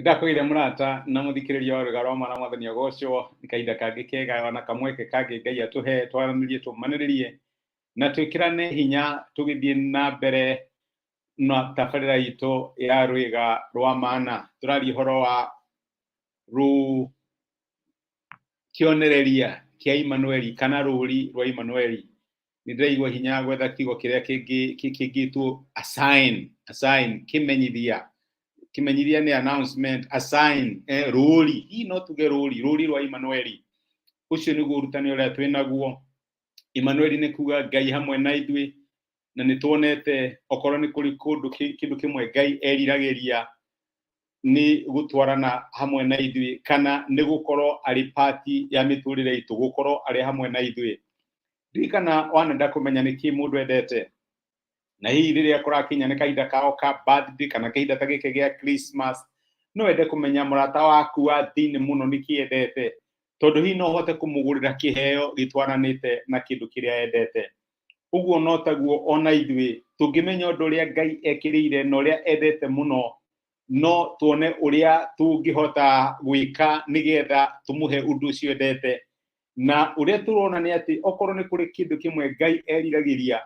Nĩndakũgeithia mũrata na mũthikĩrĩria wa Rwĩga rwa Mwana Mwathani agocwo. Nĩ kahinda kangĩ kega ona kamweke kangĩ Ngai atũhe twaranĩrie, tũmanĩrĩrie na twĩkĩrane hinya tũgĩthiĩ na mbere na tabarĩra itũ ya Rwĩga rwa Mana. Tũraria ũhoro wa rũ kĩonereria kĩa Imanueli kana rũri rwa Imanueli. Nĩ ndĩraigua hinya gwetha kiugo kĩrĩa kĩngĩtwo a sign, a sign, kĩmenyithia. Kĩmenyithia nĩ announcement, a sign, rũri. Hihi no tuge rũri, rũri rwa Imanueli. Ũcio nĩguo ũrutani ũrĩa twĩ naguo. Imanueli nĩ kuga Ngai hamwe na ithuĩ, na nĩ tuonete okorwo nĩ kũrĩ kũndũ kĩndũ kĩmwe Ngai eriragĩria nĩ gũtwarana hamwe na ithuĩ, kana nĩ gũkorwo arĩ part ya mĩtũrĩre itũ, gũkorwo arĩ hamwe na ithuĩ. Ririkana wanenda kũmenya nĩ kĩ mũndũ endete, na hihi rĩrĩa kũrakinya nĩ kahinda kao ka birthday kana kahinda ta gĩkĩ gĩa Christmas, no wende kũmenya mũrata waku wa thĩinĩ mũno nĩ kĩ endete, tondũ hihi no ũhote kũmũgũrĩra kĩheo gĩtwaranĩte na kĩndũ kĩrĩa endete. Ũguo no taguo ona ithuĩ tũngĩmenya ũndũ ũrĩa Ngai ekĩrĩire na ũrĩa endete mũno, no tuone ũrĩa tũngĩhota gwĩka nĩgetha tũmũhe ũndũ ũcio endete. Na ũrĩa tũrona nĩ atĩ okorwo nĩ kũrĩ kĩndũ kĩmwe Ngai eriragĩria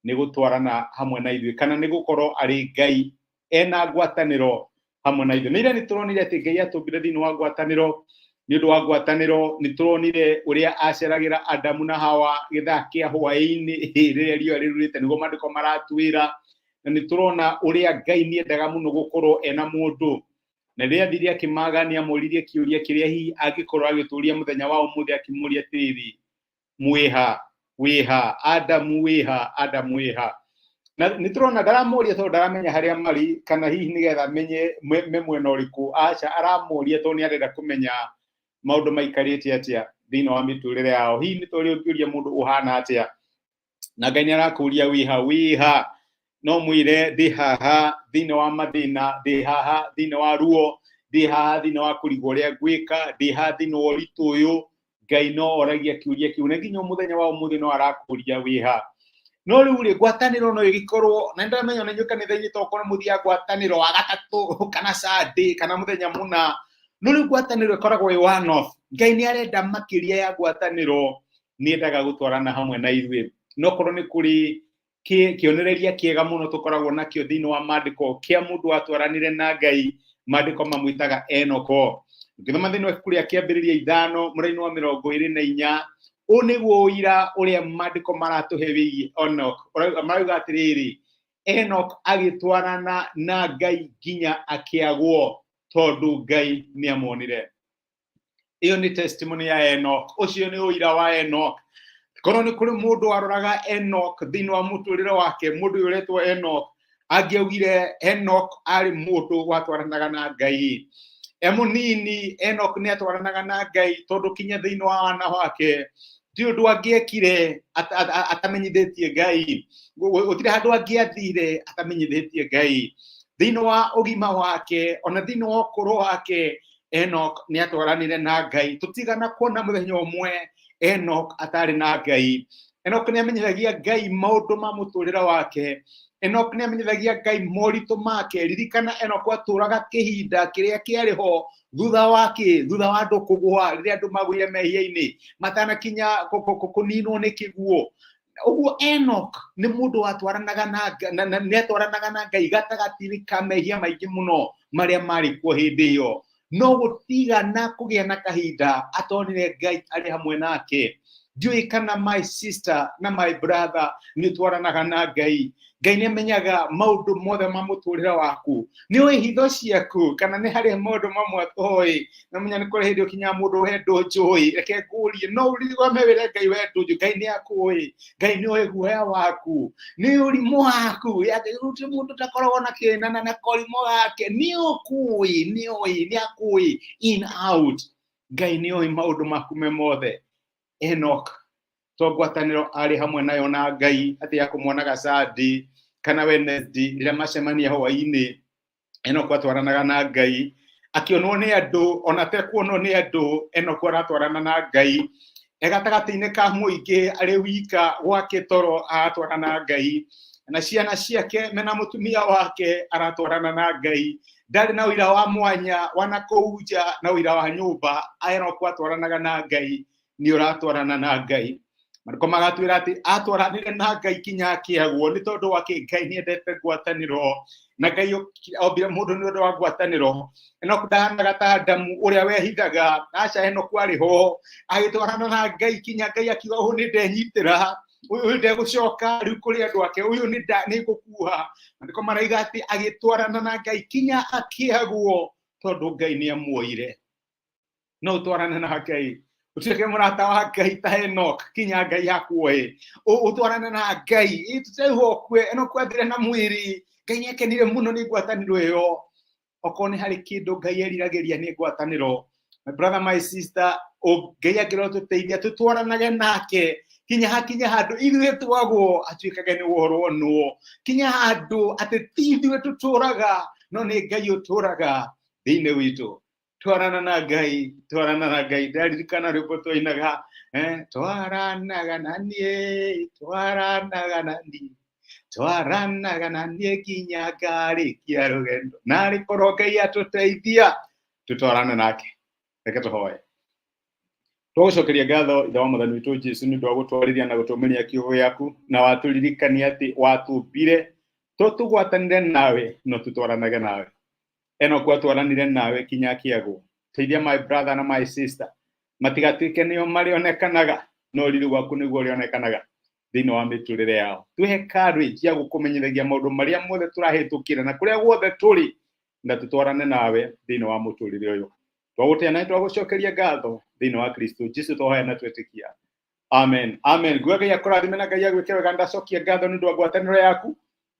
nĩ gũtwarana hamwe na ithuĩ, kana nĩ gũkorwo arĩ Ngai ena ngwatanĩro hamwe na ithuĩ. Nĩ ira nĩ tũronire atĩ Ngai atũmbire thĩinĩ wa ngwatanĩro. Nĩ ũndũ wa ngwatanĩro nĩ tũronire ũrĩa aceragĩra Adamu na Hawa gĩthaa kĩa hwaĩ-inĩ rĩrĩa riũa rĩrurĩte, nĩguo maandĩko maratwĩra. Na nĩ tũrona ũrĩa Ngai nĩ endaga mũno gũkorwo ena mũndũ. Na rĩrĩa athire akĩmaga nĩ amũririe kĩũria kĩrĩa hihi angĩkorwo agĩtũria mũthenya wa ũmũthĩ, akĩmũria atĩrĩrĩ, mwĩha, wĩha, Adamu wĩha, Adamu wĩha. Na nĩ tũrona ndaramũria tondũ ndaramenya harĩa marĩ, kana hihi nĩgetha amenye me mwena ũrĩkũ. Aca, aramũria tondũ nĩ arenda kũmenya maũndũ maikarĩte atĩa thĩinĩ wa mĩtũrĩre yao. Hihi nĩ ta ũrĩa ũngĩũria mũndũ ũhana atĩa, na Ngai nĩ arakũria wĩha, wĩha. No mwĩre ndĩ haha thĩinĩ wa mathĩna, ndĩ haha thĩinĩ wa ruo, ndĩ haha thĩinĩ wa kũrigwo ũrĩa ngwĩka, ndĩ haha thĩinĩ wa ũritũ ũyũ. Ngai no oragia kĩũria kĩu, na nginya mũthenya wa ũmũthĩ no arakũria wĩha. No rĩu rĩ, ngwatanĩro no ĩgĩkorwo, na nĩndamenya ona inyuĩ kanitha-inĩ tokorwo mũthiaga ngwatanĩro wa gatatũ kana Sunday kana mũthenya mũna, no rĩu ngwatanĩro ĩkoragwo ĩ one off. Ngai nĩ arenda makĩria ya ngwatanĩro, nĩ endaga gũtwarana hamwe na ithuĩ. No korwo nĩ kũrĩ kĩonereria kĩega mũno tũkoragwo nakĩo thĩinĩ wa maandĩko kĩa mũndũ watwaranire na Ngai, maandĩko mamwĩtaga Enoko. Ũngĩthoma thĩinĩ wa ibuku rĩa Kĩambĩrĩria 5 mũraini wa 24, ũũ nĩguo ũira ũrĩa maandĩko maratũhe wĩgiĩ Enoch. Marauga atĩrĩrĩ, Enoch agĩtwarana na Ngai nginya akĩagwo, tondũ Ngai nĩ amuonire. Ĩyo nĩ testimony ya Enoch, ũcio nĩ ũira wa Enoch. Korwo nĩ kũrĩ mũndũ waroraga Enoch thĩinĩ wa mũtũrĩre wake, mũndũ ũyũ ũretwo Enoch, angĩaugire Enoch arĩ mũndũ watwaranaga na Ngai. E mũnini Enoch nĩ atwaranaga na Ngai, tondũ kinya thĩinĩ wa wana wake ti ũndũ angĩekire atamenyithĩtie Ngai, gũtirĩ handũ angĩathire atamenyithĩtie Ngai. Thĩinĩ wa ũgima wake ona thĩinĩ wa ũkũrũ wake, Enoch nĩ atwaranire na Ngai. Tũtigana kuona mũthenya ũmwe Enoch atarĩ na Ngai. Enoch nĩ amenyithagia Ngai maũndũ ma mũtũrĩre wake. Enoch nĩ amenyithagia Ngai moritũ make. Ririkana Enoch atũraga kĩhinda kĩrĩa kĩarĩ ho thutha wa kĩ, thutha wa andũ kũgũa, rĩrĩa andũ magũire mehia-inĩ matanakinya kũninwo nĩ kĩguũ. Ũguo Enoch nĩ mũndũ watwaranaga na nĩ atwaranaga na Ngai gatagatĩ-inĩ ka mehia maingĩ mũno marĩa marĩ kuo hĩndĩ ĩyo, no gũtigana kũgĩa na kahinda atonire Ngai arĩ hamwe nake. Ndiũĩ kana my sister na my brother nĩ ũtwaranaga na Ngai. Ngai nĩ amenyaga maũndũ mothe ma mũtũrĩre waku, nĩ ũĩ hitho ciaku, kana nĩ harĩ maũndũ mamwe atoĩ. Na menya nĩ kũrĩ hĩndĩ ũkinyaga mũndũ we ndũnjũĩ, reke ngũrie, no ũrigame wĩre Ngai we ndũnjũĩ. Ngai nĩ akũĩ, Ngai nĩ ũĩ guoya waku, nĩ ũrimũ waku. Gũtirĩ mũndũ ũtakoragwo na kĩna na korimũ gake, nĩ ũkũĩ, nĩ ũĩ, nĩ akũĩ in out. Ngai nĩ ũĩ maũndũ maku me mothe. Enoch to ngwatanĩro arĩ hamwe nayo na Ngai atĩ ya kũmuonaga Sunday kana Wednesday rĩrĩa macemania hwaĩ-inĩ. Enoch atwaranaga na Ngai akĩonwo nĩ andũ, ona atekuonwo nĩ andũ, Enoch aratwarana na Ngai. E gatagatĩ-inĩ ka mũingĩ arĩ wika gwake toro aratwarana na Ngai. Na ciana ciake mena mũtumia wake aratwarana na Ngai. Ndarĩ na ũira wa mwanya wa na kũu nja na ũira wa nyũmba. Enoku atwaranaga na Ngai. Nĩ ũratwarana na Ngai? Marĩko magatwĩra atĩ atwaranire na Ngai kinya akĩagwo. Nĩ tondũ wa kĩ? Ngai nĩ endete ngwatanĩro, na Ngai ombire mũndũ nĩ ũndũ wa ngwatanĩro. Enoku ndahanaga ta Adamu ũrĩa wehithaga. Aca, Enoku arĩ ho agĩtwarana na Ngai kinya Ngai akiuga, ũyũ nĩ ndenyitĩra, ũyũ ndegũcoka rĩu kũrĩ andũ ake, ũyũ nĩ ngũkuha. Maandĩko maraiga atĩ agĩtwarana na Ngai kinya akĩagwo, tondũ Ngai nĩ amuoire. No ũtwarane na Ngai, ũtuĩke mũrata wa Ngai ta Enoch kinya Ngai akuoe. Ũtwarane na Ngai tũteuho ũkue. Enoch athire na mwĩrĩ. Ngai nĩ akenire mũno nĩ ngwatanĩro ĩyo. Okorwo nĩ harĩ kĩndũ Ngai eriragĩria, nĩ ngwatanĩro. My brother, my sister, Ngai angĩrotũteithia tũtwaranage nake kinya hakinye handũ ithuĩ twagwo, atuĩkage nĩ woronwo, kinya handũ atĩ ti ithuĩ tũtũraga, no nĩ Ngai ũtũraga thĩinĩ witũ. Twarana na Ngai, twarana na Ngai. Ndaririkana rwĩmbo twainaga, twaranaga na niĩ, twaranaga na niĩ, twaranaga na niĩ nginya ngarĩkia rũgendo. Narĩ korwo Ngai atũteithia tũtwarane nake. Reke tũhoe. Twagũcokeria ngatho, Ithe wa Mwathani witũ Jesu, nĩ ũndũ wa gũtwarĩria na gũtũmĩria kiugo gĩaku, na watũririkania atĩ watũmbire to tũgwatanĩre nawe, no tũtwaranage nawe. Enoku atwaranire nawe kinya akĩagwo. Teithia my brother na my sister matigatuĩke nĩo marĩonekanaga, no riri waku nĩguo ũrĩonekanaga thĩinĩ wa mĩtũrĩre yao. Twĩhe courage ya gũkũmenyithagia maũndũ marĩa mothe tũrahĩtũkĩra na kũrĩa guothe tũrĩ, na tũtwarane nawe thĩinĩ wa mũtũrĩre ũyũ. Twagũtĩa na twagũcokeria ngatho thĩinĩ wa Kristo Jesu twahoya na twetĩkia. Amen, amen. Nguga Ngai akũrathime na Ngai agwĩke wega. Ndacokia ngatho nĩ ũndũ wa ngwatanĩro yaku,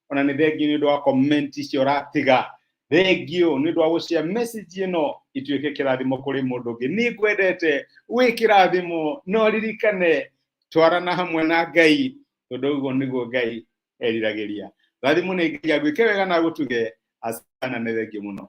ona nĩ thengiũ nĩ ũndũ wa comment icio ũratiga. Thengiũ nĩ ũndũ wa gũshare message ĩno ituĩke kĩrathimo kũrĩ mũndũ ũngĩ. Nĩ ngwendete, wĩ kĩrathimo. No ririkane, twarana hamwe na Ngai, tondũ ũguo nĩguo Ngai eriragĩria. Rathimo nĩ Ngai, agwĩke wega na agũtuge. Asana, nĩ thengiũ mũno.